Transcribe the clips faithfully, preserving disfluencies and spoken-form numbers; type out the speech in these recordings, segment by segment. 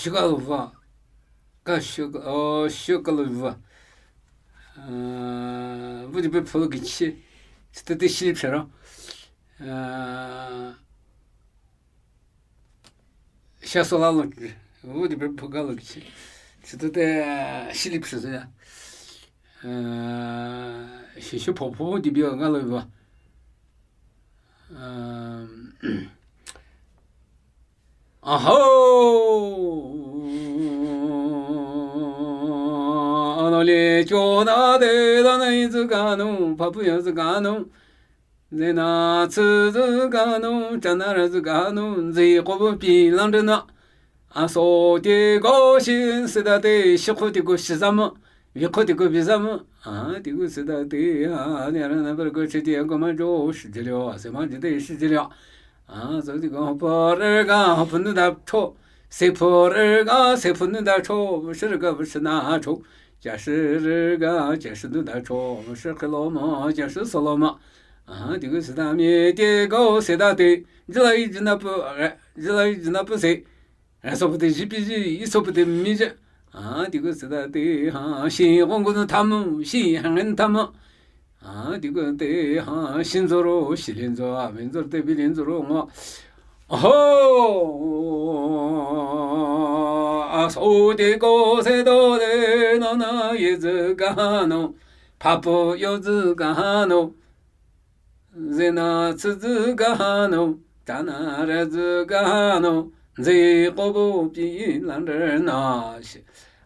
Shukalo va. Ka shu, o, shukalo va. Aa, vudi be pholo kichi. Chitete shili phero. Aa, shaso lalo. Vudi be phogalo kichi. Chitete shili phero ya. Aa, shishu phopo di bi ngalo va. Aa, Aho! Anole chona de dana izu gano, papu ya zu gano. Zena tsu zu gano, chana ra zu gano, zi kobu pi lang de na. Aso te go shi, sida te shi ko te go shi zama. Vikho te ko bizama, a, te ko sida te, a, ne ra na bar ko che te ko ma jo shi jilyo, se ma ji te shi jilyo. A, so te ko pa re ga, pa nu da cho. Se pa re ga, se pa nu da cho, shi re ga, shi na cho. Ja shi re ga, ja shi nu da cho, shi khelo ma, ja shi so lo ma. A, te ko sida mi, te ko sida te, jilai jina pu, jilai jina pu se. Aso pute jipi ji, iso pute mi ji. A, te ko sida te, ha, shi gong gong ta mo, shi hang ta mo. A, te ko te, ha, shin zo ro, shi lin zo, a, vin zo te, bi lin zo ro ngo. Ho! Aso te ko se do de, no na ye zi ga no. Papu yo zi ga no. Zena tsu zi ga no, chana ra zi ga no, zi kobu pi lang de na shi.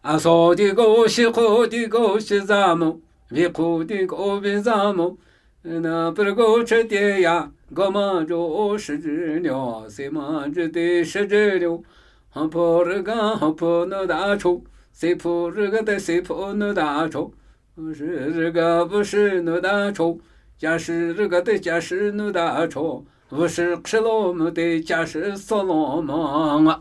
Aso te ko shi ko te ko shi zamo, vikho te ko bizamo. Na per ko che te ya, go ma jo shi ji lyo, se ma ji te shi ji lyo. Ha po re ga, ha po nu da cho, se po re ga te, se po nu da cho. Shi re ga bu shi nu da cho, ja shi re ga te ja shi nu da cho, bu shi khilo mo te ja shi so lo mo nga.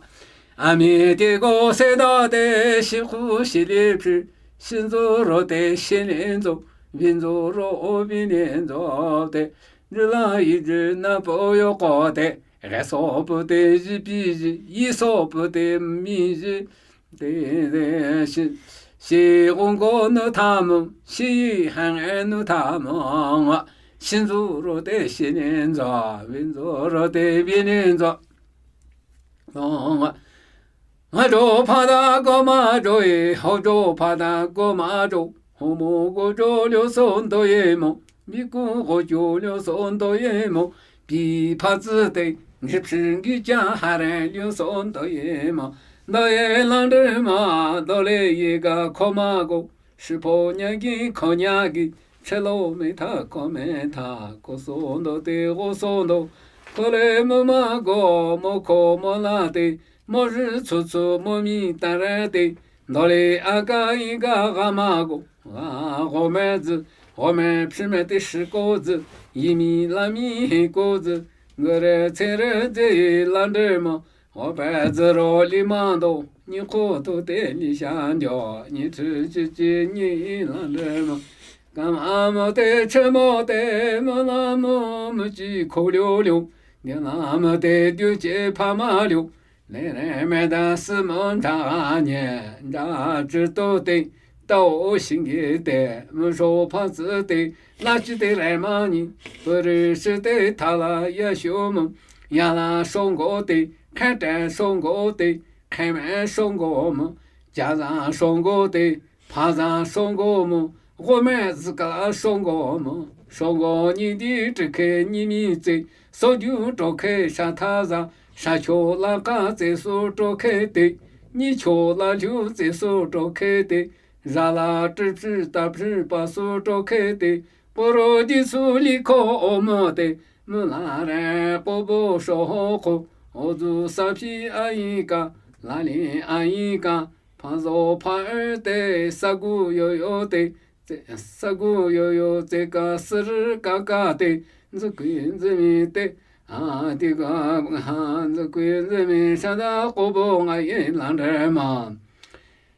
A mi te ko se da te shi khu shi li phi, shi zo ro te shi lin zo, vin zo ro o vin lin zo te, ji la yi ji na po yo ko te, re so pu te ji pi ji, yi so pu te mi ji, Te, te, shi, shi gong gong nu ta mo, shi hang en nu ta mo, nga. Shin zu ro te shi nin zo, vin zu ro te vin nin zo. Nga. Nga jo pa da go ma jo e, ho jo pa da go ma jo, ho mo go jo lyo son do ye mo. Bi ku go jo lyo son do ye mo. Bi pa zi te, ngi phi ngi ja ha re lyo son do ye mo. Do ye lang de ma, do le ye ga ko ma go. Shi po nya gi ko nya gi, che lo me ta ko me ta, ko son do te go son do. Ko le mo ma go, mo ko mo la te, mo ri cu cu mo mi ta re te. Do le a ga i ga ga ma go. G'a, g'o me zi, g'o me phi me te shi ko zi, yi mi la mi he ko zi, nge re ce re ze yi la nde ma, g'o pe zi ro li ma do, nyi ko to te nyi sha ndio, nyi chi chi chi nyi la nde ma. Ka ma mo te che mo te, mo la mo mo chi ko liu liu, nyi la mo te diu che pa ma liu. Le re me da si mo nda nye, nda zhi do te, dao xing ge te, mo sho pa zi te, la chi te re ma ni, bu ri shi te ta la ya xiu mo, ya la shong go te, kai te shong go te, kai me shong go mo, ja za shong go te, pa za shong go mo, g'o me zi ka la shong go mo, shong go ni di zhi ke ni mi zi, so ju zho ke sha ta za, sha cho la ka zi su zho ke te, ni cho la ju zi su zho ke te, za la zhi phi ta phi pa su zho ke te, po ro di su li ko o mo te, mo la re ko bo sho ho ko, o zu sa phi a yi ka, la li a yi ka, pa zo pa e te, sa gu yo yo te, Tse, sa gu yo yo tse ka sir ka ka te, nzi kui nzi mi te, a ti ka ha nzi kui nzi mi sha da ko bo nga ye lan re ma.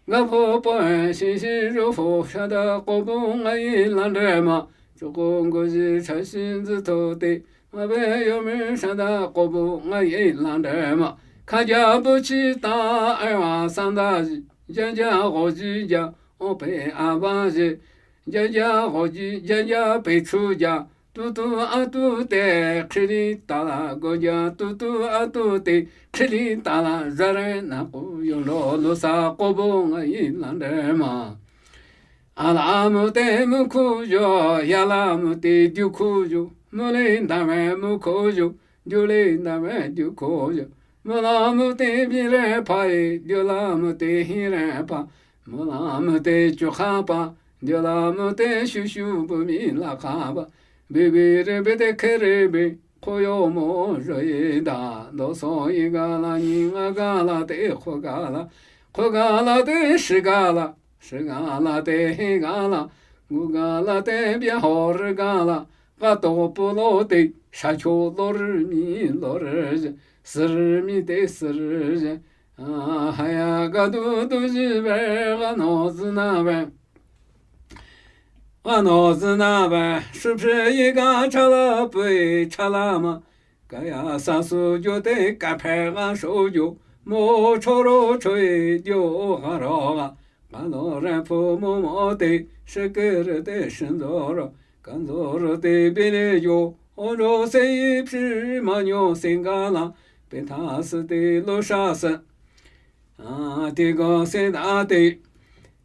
Nga pho po e shi shi ru pho sha da ko bo nga ye lan re ma. Cho ko ngo ji cha shi nzi to te, ma be yo mi sha da ko bo nga ye lan re ma. Khaja buchi ta ewa sanda ji, jaja goji ja, ope aba ji, jaja goji, jaja pechu ja, tutu atu te khili tala goja, tutu atu te khili tala zare na ku yolo lusa kobo ngai lande ma. Ala mute mukuyo, yala mute dukuyo, mule ndame mukuyo, dule ndame dukuyo. Mula mute bire pai, dula mute hire pa. Mula mute chukha pa, dula mute shushu bumi la kaba. Bibire bete kerebe, koyo mo joye da. Doso igala ni ngagala te kogala. Kogala te shigala. Shigala te higala, gugala te biahorgala, gato pulo te, shacho lor mi lor, sir mi te sir, haya gadu du ji be, gano zina be, gano zina be, shupshi yiga chala pui chala ma, Kaya sasu yo te kaphe ga sho yo, mo choro choi yo ga ro ga. Ga lo re phu mo mo te, shikir te shin zo ro, kan zo ro te bile yo, o ro se yi pshi ma nyo singala, pe tha se te lo sha se. A, te go se da te.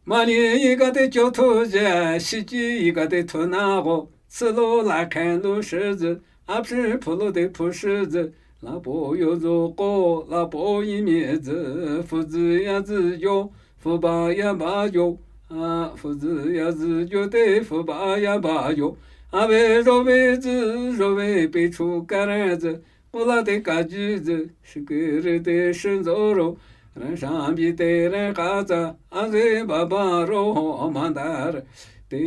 Mani yi ga te cho thu je, shi ji yi ga te thu na go, tsi lo la khen lo shi zi, a pshi phu lo te phu shi zi, la po yo zo ko, la po yi mi zi, fu zi ya zi yo, fu ba ya ba yo, a, fu zi ya zi yo te, fu ba ya ba yo, a ve ro ve zi, ro ve pe chu ka re zi, Kula te kaji zi, shikiri te shinzo ro, ren shambi te ren kaza, azi baba ro ho mandar. Te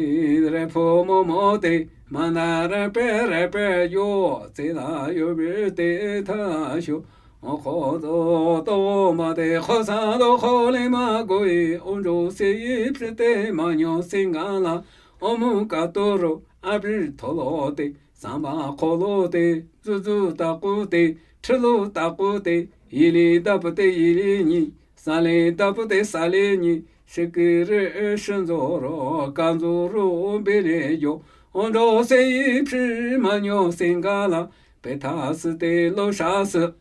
re pho mo mo te, mandar pe re pe yo, te la yo bi te ta sho. O kho do to ma te kho sa do kho le ma go i, o jo se i psi te ma nyo singala, o mu ka to ro, a bi to lo te. Samba kholo te, zuzu taku te, thilo taku te, yili tapu te, yili nyi, sali tapu te, sali nyi, shikiri shinzo ro, kanzo ro bele yo, ondo se ipshi manyo singala, petasi te lo shasi.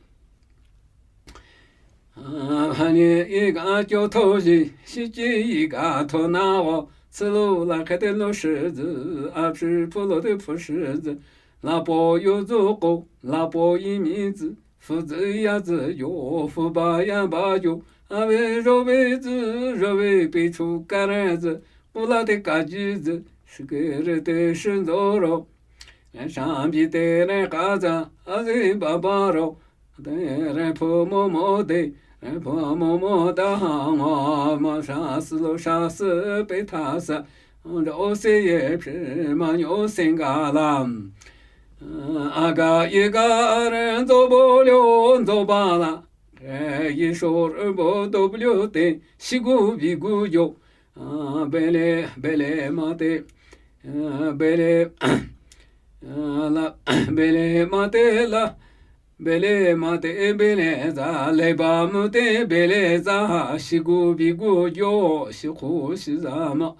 Hani iga kyo thoji, shichi iga thonao, tsilo la kete lo shizi, apshi pulo de pu shizi, lapo yuzu ko, lapo imizi, fuzi yazi yo, fuba yaba yo, ave robe zi, robe pichu karezi, pula de kajizi, shikiri de shinzoro. Shambi de re kaza, azi babaro, Te re phu mo mo te, re phu mo mo ta ha ngo, ma sha si lo sha si pe tha sa, o si ye pshi ma nyo singala. A ga ye ga re nzo bo lyo nzo ba la, ye sho re bo do lyo te, shi gu bi gu yo, A, bele, bele mate, a, bele, a, la, bele mate la, bele mate, bele za, le ba mute, bele za, shi gu bi gu yo, shi khu shi za ma,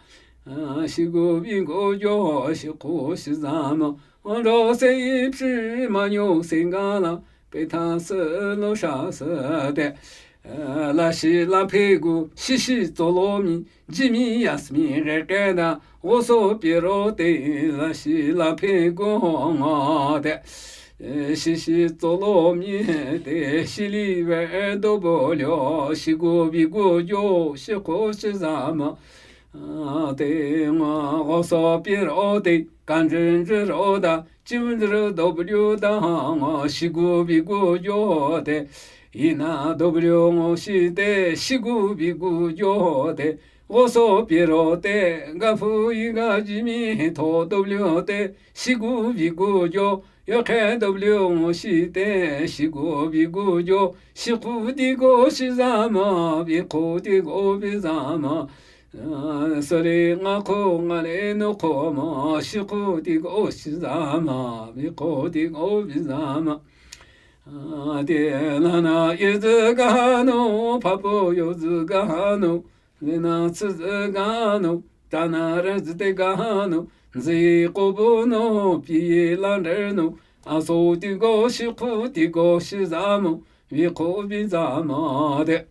a, shi gu bi gu yo, shi khu shi za ma, o ro se ipshi ma nyo singala, Pe tha si lo sha si te. La shi la phe gu, shi shi tso lo mi, ji mi ya si mi re ke da, go so pie ro te, la shi la phe gu ho ngo te. Shi shi tso lo mi te, shi li ve do bo lyo, shi gu bi gu yo, shi ko shi za ma. Te ngo go so pie ro te, kan jin ji ro da, Chi wun zi ro do bu lyo da ha ngo shi gu bi gu yo te. I na do bu lyo ngo shi te, shi gu bi gu yo te. Go so pie ro te, ga fu i ga ji mi he to do bu lyo te, shi gu bi gu yo. Yo khe do bu lyo ngo shi te, shi gu bi gu yo. Shi ku di go shi za ma, bi ku di go bi za ma. Sari nga ko nga le no ko ma, shi ko ti ko shi za ma, mi ko ti ko bi za ma. Ade nana yezü gano, phapo yozü gano, zena tsüzü gano, tanara züte gano, zikobono, piye lanreno, aso tigo shikhu tigo shizamo, viko bizamo de.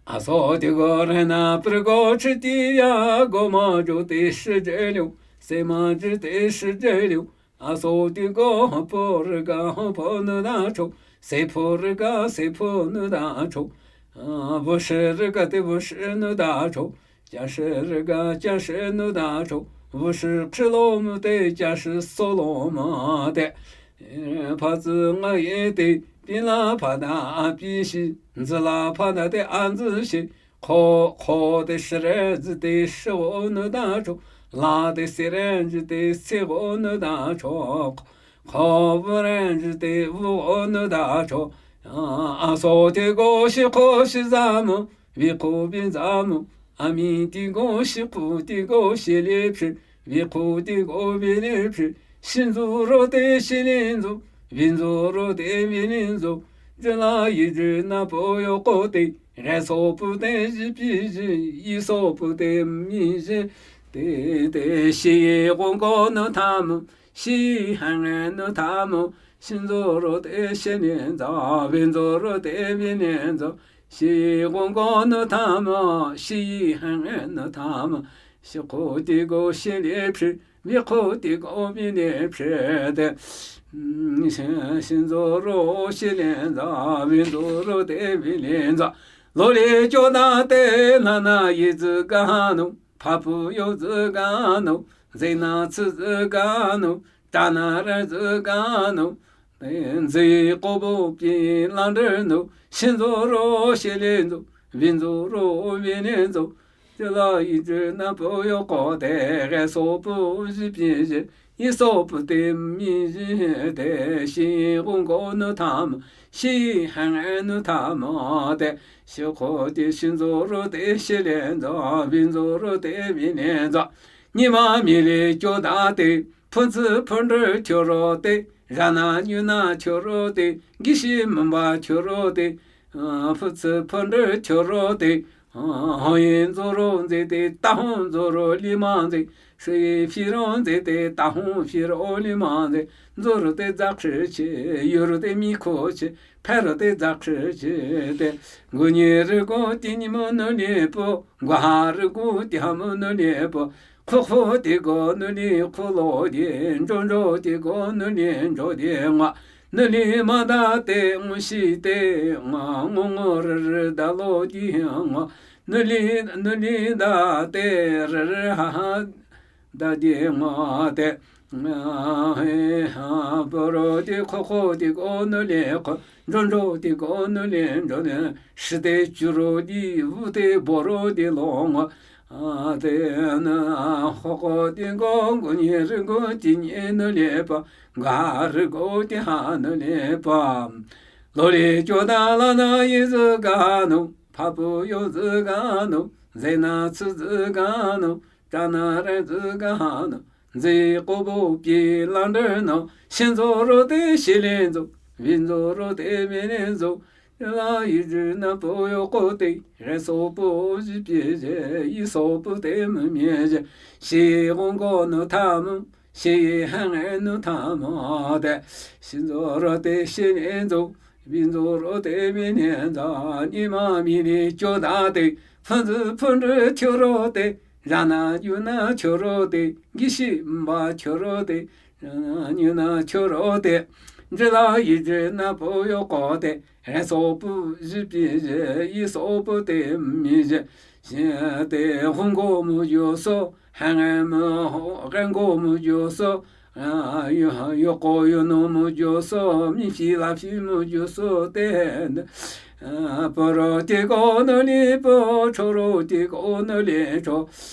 Aso tigo rena pergo chitiya, goma jo te shijelyo, sema jite shijelyo, aso tigo hapo rega hapo nudacho, sepo rega sepo nudacho, a, voshi rega te voshi nudacho, jashi rega jashi nudacho, voshi khilom te jashi solom de. E, pazü nga ye te, pila pada apishi, nzüla pada te anzüshi, kho, kho te shire zite shigo nudacho, la te sire zite sigo nudacho, kho vure zite vugo nudacho, a, aso tigo shikho shizamo, viko bizamo, ami tigo shikhu tigo shilipshi, viko tigo bilipshi, shinzuro te shilinzo, vinzuro te bilinzo, jela yijina poyo kote, reso pute jipiji, iso pute miji, te, te, shi gongo no tamo, shi hange no tamo, shinzuro te shilinzo, vinzuro te bilinzo, shi gongo no tamo, shi hange no tamo, shikho tigo shilipshi, vikho tigo bilipshi de. Mm, shi, shinzuro shilinza, vinzuro te bilinza. Loli jona te nana yizü gano, phapu yozü gano, zena tsüzü gano, tanara zü gano, nzi kobo pi landreno, shinzuro shilinzo, vinzuro bilinzo, jela yijina poyo kote, reso pu ji piji, iso pute miji te, shi gongo no tamo, shi hange no tamo te, shikho te shinzuro te shilinzo, vinzuro te bilinzo, nyima mili jodate, phuntsü phundrü choro te, jana nyuna choro te, gishi mamba choro te, a, phuntsü phundrü choro te, a, hoyin zoro nze te, tahon zoro lima nze, shi phiro nze te, tahon phiro lima nze, zoro te zakri che, yoro te miko che, phero te zakri che te, gunyi rigo ti nyimo no lipo, guha rigo ti hamo no lipo, Khokho tigo nuli kholo di, njonjo tigo nuli njo di ngwa. Nuli mada te ngushi te ngwa, ngongo rere dalo di ngwa. Nuli, nuli da te rere haha da di ngwa te. Nga he ha boro di khokho tigo nuli kho, njonjo tigo nuli njo di. Shite churo di, vute boro di lo ngwa. Ade na hoko di go, gunyi rigo ti nyi nuli pa, ga rigo ti ha nuli pa. Loli joda lana yizi gano, papu yozi gano, zena tsizi gano, jana rezi gano, zi kobo pi landreno, shinzo rote shilinzo, vinzo rote milinzo, la yiji na poyo kote, reso po ji pyeje, iso po te mumyeje, shi gongo no tamu, shi hange no tamu de, shinzo rote shilinzo, vinzo rote milinzo, nima mili jodate, phunzi phunri chorote, jana yuna chorote, gishi mba chorote, jana yuna chorote, jila yiji na poyo kote, reso pu ji pyeje, iso po te myeje, shite hongo mu yoso, hange mu ho, rengo mu yoso, a, yo, yoko yono mu yoso, mi phi la phi mu yoso te, a, poro tigo nuli po, choro tigo nuli cho,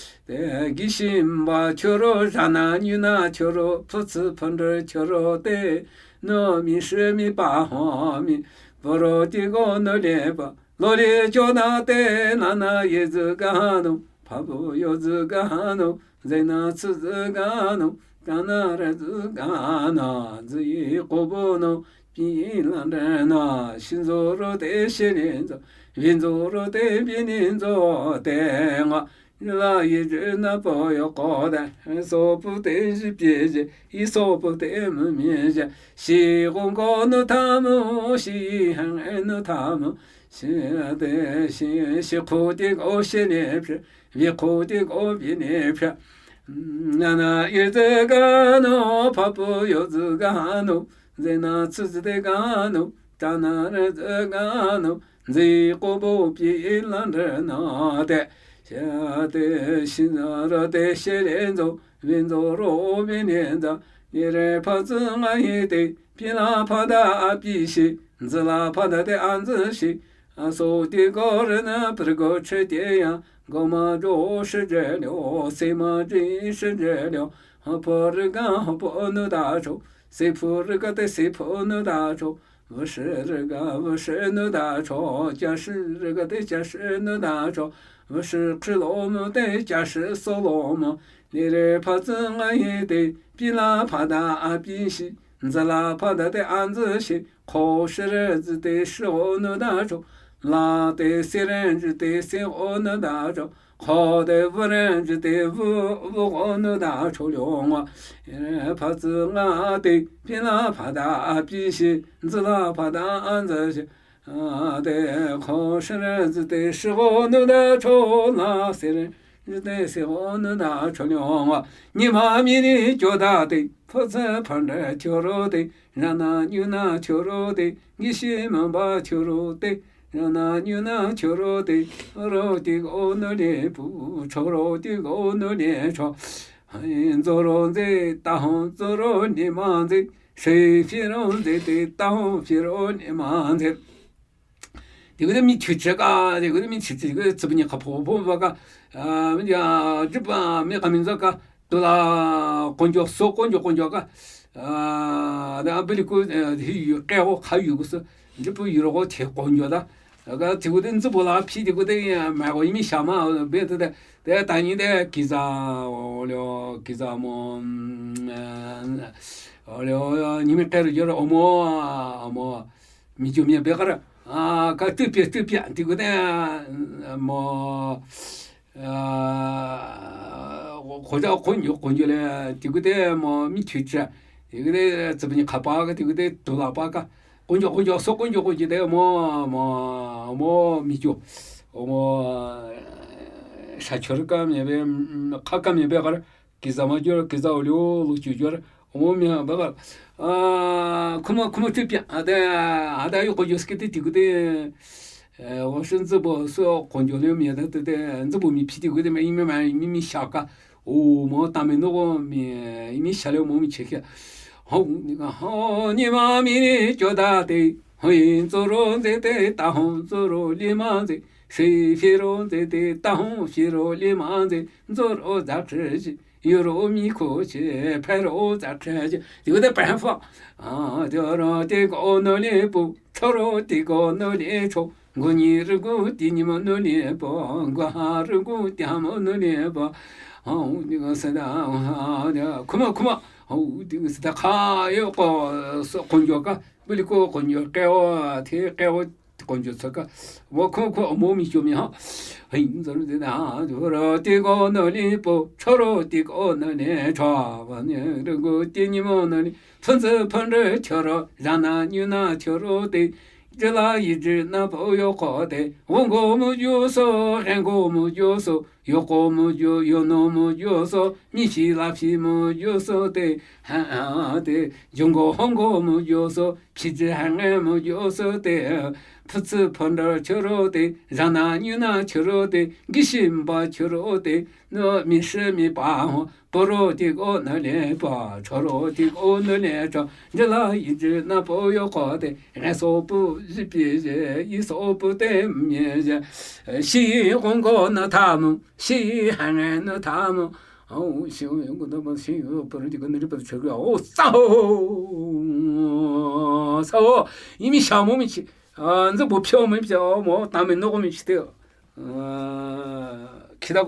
te, gishi mba choro, jana yuna choro, phutsi phundri choro te, no mi shi mi pa ho mi, poro tigo nuli pa, loli jona te, nana yezi gano, papu yozi gano, zena tsizi gano, jana rezi gano, zi kobo no, ꓐꓲ ꓡ ꓠꓬ ꓠꓹ ꓫꓵ ꓜꓳ ꓣꓳ ꓔꓯ ꓫꓵ ꓡꓰ ꓜꓳ ꓪꓰ ꓜꓳ ꓣꓳ ꓔꓯ ꓐꓲ ꓡꓰ ꓜꓳ ꓔꓯ ꓥ ꓡ ꓬꓲ ꓙꓵ ꓠ ꓑꓳ ꓬꓳ ꓗꓪ ꓔꓯ ꓢꓳ ꓑꓴ ꓔꓯ ꓬꓲ ꓑꓬ ꓬꓲ ꓢꓳ ꓑꓴ ꓔꓯ ꓟꓴ ꓟꓬ ꓬꓲ ꓫꓵ ꓪꓴ ꓗꓪ ꓠꓴ ꓕ ꓟꓴ ꓫꓵ ꓦ ꓠꓴ ꓕ ꓟꓴ ꓫꓵ ꓔꓯ ꓫꓵ ꓫꓵ ꓘꓳ ꓔꓯ ꓗꓪ ꓫꓵ ꓡꓰ ꓒꓬ ꓪꓰ ꓘꓳ ꓔꓯ ꓗꓪ ꓐꓲ ꓡꓰ ꓒꓬ ꓠ ꓠꓹ ꓬꓲ ꓜꓲ ꓗ ꓠꓴ ꓒ ꓑꓴ ꓬꓳ ꓜꓲ ꓗ ꓠꓴ ꓜꓰ ꓠ ꓞꓲ ꓜꓲ ꓔꓯ ꓗ ꓠꓴ ꓔ ꓠꓹ ꓣꓷ ꓜꓲ ꓗ ꓠꓴ ꓜꓰ ꓗꓳ ꓐꓳ ꓑꓬ ꓡ ꓠꓬ ꓠꓹ ꓔꓯ ꓫꓬ ꓔꓯ ꓫꓵ ꓠꓬ ꓣꓳ ꓔꓯ ꓫꓵ ꓡꓰ ꓜꓳ ꓪꓰ ꓜꓳ ꓣꓳ ꓐꓰ ꓠꓬꓲ ꓜꓽ ꓠꓬꓲ ꓡꓰ ꓒ ꓜꓲ ꓥ ꓬꓲ ꓔꓯ ꓑꓲ ꓡ ꓒ ꓓ ꓮ ꓑꓲ ꓫꓵ ꓜꓲ ꓡ ꓒ ꓓ ꓔꓯ ꓮ ꓜꓲ ꓫꓵ ꓮ ꓢꓳ ꓔꓲ ꓗꓪ ꓠꓬ ꓑ ꓗꓪ ꓛꓲ ꓔꓬ ꓖꓳ ꓟ ꓙꓳ ꓫꓵ ꓙꓬ ꓡꓳ ꓢꓰ ꓟ ꓙꓲ ꓫꓵ ꓙꓬ ꓡꓳ ꓦ ꓑ ꓣꓷ ꓗ ꓦ ꓑ ꓠꓴ ꓓ ꓛꓳ ꓢꓰ ꓒ ꓣꓷ ꓗ ꓔꓯ ꓢꓰ ꓒ ꓠꓴ ꓓ ꓛꓳ ꓪꓴ-ꓫꓲ ꓣꓷ ꓗ ꓪꓴ-ꓫꓲ ꓠꓴ ꓓ ꓛꓳ ꓚ ꓫꓵ ꓣꓷ ꓗ ꓔꓯ ꓚ ꓫꓵ ꓠꓴ ꓓ ꓛꓳ ꓪꓴ-ꓫꓲ ꓘꓵ ꓡꓳ ꓟ ꓔꓯ ꓚ ꓫꓵ ꓢꓳ ꓡꓳ ꓟ ꓠꓲ ꓡꓰ ꓒ ꓜꓲ ꓥ ꓬꓲ ꓔꓯ ꓑꓲ ꓡ ꓒ ꓓ ꓮ ꓑꓲ ꓫꓵ ꓜꓲ ꓡ ꓒ ꓓ ꓔꓯ ꓮ ꓜꓲ ꓫꓵ ꓘꓳ ꓫꓵ ꓣꓷ ꓜꓲ ꓔꓯ ꓫꓵ ꓪꓴ ꓠꓴ ꓓ ꓛꓳ ꓡ ꓔꓯ ꓢꓰ ꓣꓷ ꓜꓲ ꓔꓯ ꓢꓰ ꓪꓴ ꓠꓴ ꓓ ꓛꓳ ꓧꓪ ꓔꓯ ꓪꓴ ꓡꓯ ꓙꓲ ꓔꓯ ꓪꓴ ꓪꓴ ꓪꓴ ꓠꓴ ꓓ ꓛꓳ ꓡꓳ ꓥ꓿ ꓬꓲ ꓡꓯ ꓒ ꓜꓲ ꓥ ꓔꓯ ꓑꓲ ꓡ ꓒ ꓓ ꓮ ꓑꓲ ꓫꓵ ꓜꓲ ꓡ ꓒ ꓓ ꓮ ꓜꓲ ꓫꓵ ꓮ ꓔꓯ ꓧꓪ ꓫꓵ ꓡꓯ ꓙꓲ ꓔꓯ ꓫꓵ ꓪꓴ ꓠꓴ ꓓ ꓛꓳ ꓡ ꓢꓰ ꓡꓯ ꓙꓲ ꓔꓯ ꓢꓰ ꓪꓴ ꓠꓴ ꓓ ꓛꓳ ꓡꓳ ꓥ꓿ ꓠꓬꓲ ꓟ ꓟꓲ ꓠꓲ ꓚꓳ ꓓ ꓔꓯ ꓒ ꓞꓲ ꓒ ꓠꓬ ꓛꓳ ꓣꓳ ꓔꓯ ꓠ ꓠꓹ ꓠꓬꓲ ꓠꓹ ꓛꓳ ꓣꓳ ꓔꓯ ꓠꓬꓲ ꓫꓵ ꓟ ꓐ ꓛꓳ ꓣꓳ ꓔꓯ ꓠ ꓠꓹ ꓠꓬꓲ ꓠꓹ ꓛꓳ ꓣꓳ ꓔꓯ ꓣꓳ ꓔꓯ ꓖꓳ ꓠꓴ ꓡꓰ ꓑꓴ ꓛꓳ ꓣꓳ ꓔꓯ ꓖꓳ ꓠꓴ ꓡꓰ ꓛꓳ ꓦꓲ ꓜꓳ ꓣꓳ ꓜꓰ ꓔ ꓦꓳ ꓜꓳ ꓣꓳ ꓠꓲ ꓟ ꓜꓰ ꓫꓵ ꓒꓲ ꓣꓳ ꓜꓰ ꓔꓯ ꓔ ꓦꓳ ꓒꓲ ꓣꓳ ꓠꓲ ꓟ ꓜꓰ ꓔꓲ ꓖꓳ ꓔꓯ ꓟꓲ ꓛꓱ ꓛꓲ ꓗ ꓔꓲ ꓖꓳ ꓔꓯ ꓟꓲ ꓛꓱ ꓛꓲ ꓗ ꓞꓲ ꓐꓴ ꓠꓬ ꓘꓹ ꓒꓳ ꓒꓳ ꓐ ꓗ ꓮ ꓟꓲ ꓙ ꓙꓲ ꓑ ꓟꓲ ꓗ ꓟꓲ ꓜ ꓗ ꓔꓴ ꓡ ꓗꓪ ꓙꓳ ꓢꓳ ꓗꓪ ꓙꓳ ꓗꓪ ꓙꓳ ꓗ ꓮ ꓐꓲ ꓡꓲ ꓗꓴ ꓦꓲ ꓗꓷ ꓗꓹ ꓘꓹ ꓣꓱ ꓗꓴ ꓢꓲ ꓙꓲ ꓑꓴ ꓣꓱ ꓗꓪ ꓕꓲ ꓗꓪ ꓙꓳ ꓔ ꓗ ꓕꓲ ꓖꓳ ꓔꓯ ꓜꓲ ꓐꓳ ꓡ ꓒꓲ ꓕꓲ ꓖꓳ ꓔꓯ ꓟ ꓗꓪ ꓬꓲ ꓟꓲ ꓫ ꓟ ꓐꓯ ꓔꓯ ꓔꓯ ꓔ ꓠꓬꓲ ꓔꓯ ꓗꓲ ꓤ ꓡꓳ ꓗꓲ ꓤ ꓟꓳ ꓡꓳ ꓠꓬꓲ ꓟꓲ ꓗꓷ ꓣꓱ ꓙꓳ ꓡ ꓳ ꓟꓳ ꓮ ꓟꓳ ꓟꓲ ꓙꓳ ꓟꓬ ꓐꓯ ꓗꓹ ꓗ ꓔꓴ ꓑꓬ ꓔꓴ ꓑꓬ ꓕꓲ ꓖꓳ ꓔꓯ ꓟꓳ ꓮ ꓗꓪ ꓙꓳ ꓗꓪ ꓙꓳ ꓗꓪ ꓙꓳ ꓡꓰ ꓕꓲ ꓖꓳ ꓔꓯ ꓟꓳ ꓟꓲ ꓕꓱ ꓛꓲ ꓕꓲ ꓖꓳ ꓔꓯ ꓝꓲ ꓐꓴ ꓠꓬꓲ ꓘꓹ ꓑ ꓗ ꓕꓲ ꓖꓳ ꓔꓯ ꓔꓴ ꓡ ꓑ ꓗ ꓗꓪ ꓙꓳ ꓗꓪ ꓙꓳ ꓢꓳ ꓗꓪ ꓙꓳ ꓗꓪ ꓙꓳ ꓔꓯ ꓟꓳ ꓟꓳ ꓟꓳ ꓟꓲ ꓙꓳ ꓟꓳ ꓫ ꓛꓳ ꓗ ꓟꓬ ꓐꓯ ꓘꓹ ꓗ ꓟꓬ ꓐꓯ ꓗ ꓗꓲ ꓤ ꓟ ꓙꓳ ꓗꓲ ꓤ ꓪ ꓡꓳ ꓡꓳ ꓚꓬꓴ ꓙꓳ ꓪ ꓟꓬ ꓐꓯ ꓗ ꓮ ꓘꓴ ꓟ ꓘꓴ ꓟ ꓕꓱ ꓑꓬ ꓮ ꓔꓯ ꓮ ꓔꓯ ꓣꓳ ꓗꓪ ꓙꓳ ꓢꓲ ꓗꓷ ꓔꓲ ꓕꓲ ꓖꓳ ꓔꓯ ꓪ ꓫꓵ ꓜꓲ ꓐꓳ ꓢꓴ ꓗꓪ ꓙꓳ ꓡꓰ ꓟꓬ ꓔꓯ ꓔꓯ ꓜꓲ ꓐꓳ ꓟꓲ ꓒꓲ ꓕꓲ ꓖꓳ ꓔꓯ ꓟꓲ ꓟꓲ ꓟꓲ ꓟꓲ ꓫ ꓗ ꓳ ꓟꓳ ꓔ ꓟꓲ ꓠꓴ ꓟꓲ ꓟꓲ ꓫ ꓡꓰ ꓟꓳ ꓟꓲ ꓛꓰ ꓗꓷ ꓦꓳ ꓠꓬꓲ ꓟ ꓟꓲ ꓠꓲ ꓚꓳ ꓓ ꓔꓯ ꓦꓲ ꓜꓳ ꓣꓳ ꓜꓰ ꓔꓯ ꓔ ꓦꓳ ꓜꓳ ꓣꓳ ꓡꓲ ꓟ ꓜꓰ ꓫꓵ ꓒꓲ ꓣꓳ ꓜꓰ ꓔꓯ ꓔ ꓦꓳ ꓒꓲ ꓣꓳ ꓡꓲ ꓟ ꓜꓰ ꓜꓳ ꓣꓳ ꓜ ꓘꓵ ꓬꓲ ꓣꓳ ꓟꓲ ꓘꓳ ꓛꓲ ꓒꓯꓹ ꓣꓳ ꓜ ꓘꓵ ꓬꓲ ꓣꓳ ꓔꓯ ꓑꓯ ꓩ ꓮ ꓔꓬ ꓣꓳ ꓔꓯ ꓗꓳ ꓠꓴ ꓡꓰ ꓑꓳ ꓞꓳ ꓣꓳ ꓔꓯ ꓗꓳ ꓠꓴ ꓡꓰ ꓛꓳ ꓖꓴ ꓠꓬꓲ ꓣꓳ ꓖꓴ ꓔꓲ ꓠꓬꓲ ꓟ ꓠꓴ ꓡꓰ ꓑꓳ ꓖꓴ ꓦ ꓣꓳ ꓖꓴ ꓔꓲ ꓦ ꓟ ꓠꓴ ꓡꓰ ꓑꓳ ꓮ ꓪꓴꓸ ꓠꓬꓲ ꓗꓪ ꓢꓯꓼ ꓓ ꓮ ꓘꓴ ꓟ ꓘꓴ ꓟ ꓮ ꓪꓴꓸ ꓠꓬꓲ ꓗꓪ ꓢꓯꓼ ꓓ ꓘꓹ ꓬꓲ ꓗꓪ ꓢꓯꓼ ꓗꓪ ꓗꓳ ꓠꓬꓲ ꓗꓷ ꓪ ꓕꓲ ꓗꓷ ꓪ ꓗꓪ ꓙꓳ ꓞꓳ ꓗ ꓪ ꓘꓴ ꓘꓴ ꓮ ꓟꓳ ꓟꓲ ꓚꓳ ꓟꓲ ꓦ ꓦꓲ ꓠꓬꓲ ꓣꓳ ꓔꓯ ꓠꓴ ꓡꓰ ꓑꓳ ꓞꓳ ꓣꓳ ꓔꓯ ꓗꓳ ꓠꓴ ꓡꓰ ꓛꓳ ꓪ ꓠꓬꓲ ꓣꓳ ꓖꓴ ꓔꓲ ꓠꓬꓲ ꓟ ꓠꓴ ꓡꓰ ꓒꓴ ꓜꓲ ꓒꓴ ꓠꓴ ꓛꓳ ꓣꓳ ꓤ ꓠꓹ ꓠꓬꓲ ꓠꓹ ꓛꓳ ꓣꓳ ꓔꓯ ꓙꓲ ꓡ ꓬꓲ ꓙꓲ ꓠꓹ ꓑꓳ ꓣꓳ ꓗꓪ ꓔꓯ ꓪꓴꓸ ꓖꓳ ꓟꓴ ꓙꓳ ꓢꓴ ꓦꓲ ꓖꓳ ꓟꓴ ꓙꓳ ꓢꓴ ꓣꓳ ꓗꓳ ꓟꓴ ꓙꓳ ꓣꓳ ꓠꓴ ꓟꓴ ꓙꓳ ꓢꓴ ꓟꓲ ꓒꓲ ꓡ ꓒꓲ ꓟꓴ ꓙꓳ ꓢꓴ ꓔꓯ ꓦ ꓔꓯ ꓙꓳ ꓖꓳ ꓦꓲ ꓖꓳ ꓟꓴ ꓙꓳ ꓢꓴ ꓒꓲ ꓙꓲ ꓦꓲ ꓥ ꓟꓴ ꓙꓳ ꓢꓴ ꓔꓯ ꓒꓴ ꓞꓲ ꓒꓴ ꓠꓴ ꓛꓳ ꓣꓳ ꓔꓯ ꓤ ꓠꓹ ꓠꓬꓲ ꓠꓹ ꓛꓳ ꓣꓳ ꓔꓯ ꓖꓲ ꓫꓵ ꓟ ꓛꓳ ꓣꓳ ꓔꓯ ꓠꓴ ꓟꓲ ꓫꓵ ꓟꓲ ꓑ ꓦꓴ ꓑꓳ ꓣꓳ ꓔꓲ ꓗꓳ ꓠꓴ ꓡꓰ ꓑ ꓞꓳ ꓣꓳ ꓔꓲ ꓗꓳ ꓠꓴ ꓡꓰ ꓞꓳ ꓙꓲ ꓡ ꓬꓲ ꓙꓲ ꓠꓹ ꓑꓳ ꓣꓳ ꓗꓪ ꓔꓯ ꓦꓲ ꓢꓳ ꓑꓴ ꓬꓲ ꓑꓲ ꓬꓲ ꓢꓳ ꓑꓴ ꓔꓯ ꓟꓬ ꓫꓵ ꓧꓳ ꓗꓳ ꓠꓴ ꓕ ꓟꓴ ꓫꓵ ꓦ ꓠꓬ ꓠꓴ ꓕ ꓟꓴ ꓮ ꓫꓵ ꓬꓲ ꓖꓳ ꓓꓳ ꓟ ꓫꓵ ꓬꓲ ꓑꓳ ꓣꓳ ꓔꓲ ꓗꓳ ꓠꓴ ꓡꓰ ꓑꓳ ꓞꓳ ꓗꓪ ꓢ ꓢ ꓬꓲ ꓟꓲ ꓫ ꓟꓳ ꓟꓲ ꓛꓲ ꓮ ꓠꓴ ꓐꓳ ꓒꓬꓱ ꓟꓲ ꓛꓲ ꓮ ꓟꓳ ꓔ ꓟꓲ ꓠꓴ ꓗꓪ ꓟꓲ ꓛꓲ ꓔꓯ ꓮ ꓘꓰ ꓔ ꓗꓪ ꓡꓳ ꓢ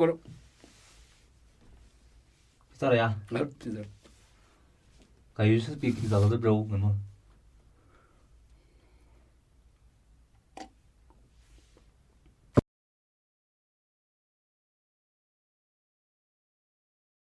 ꓡꓰ ꓬꓰ ꓢꓲ ꓒꓲ ꓗꓷ ꓡ ꓡꓳ ꓐꓯ ꓖꓶ ꓟ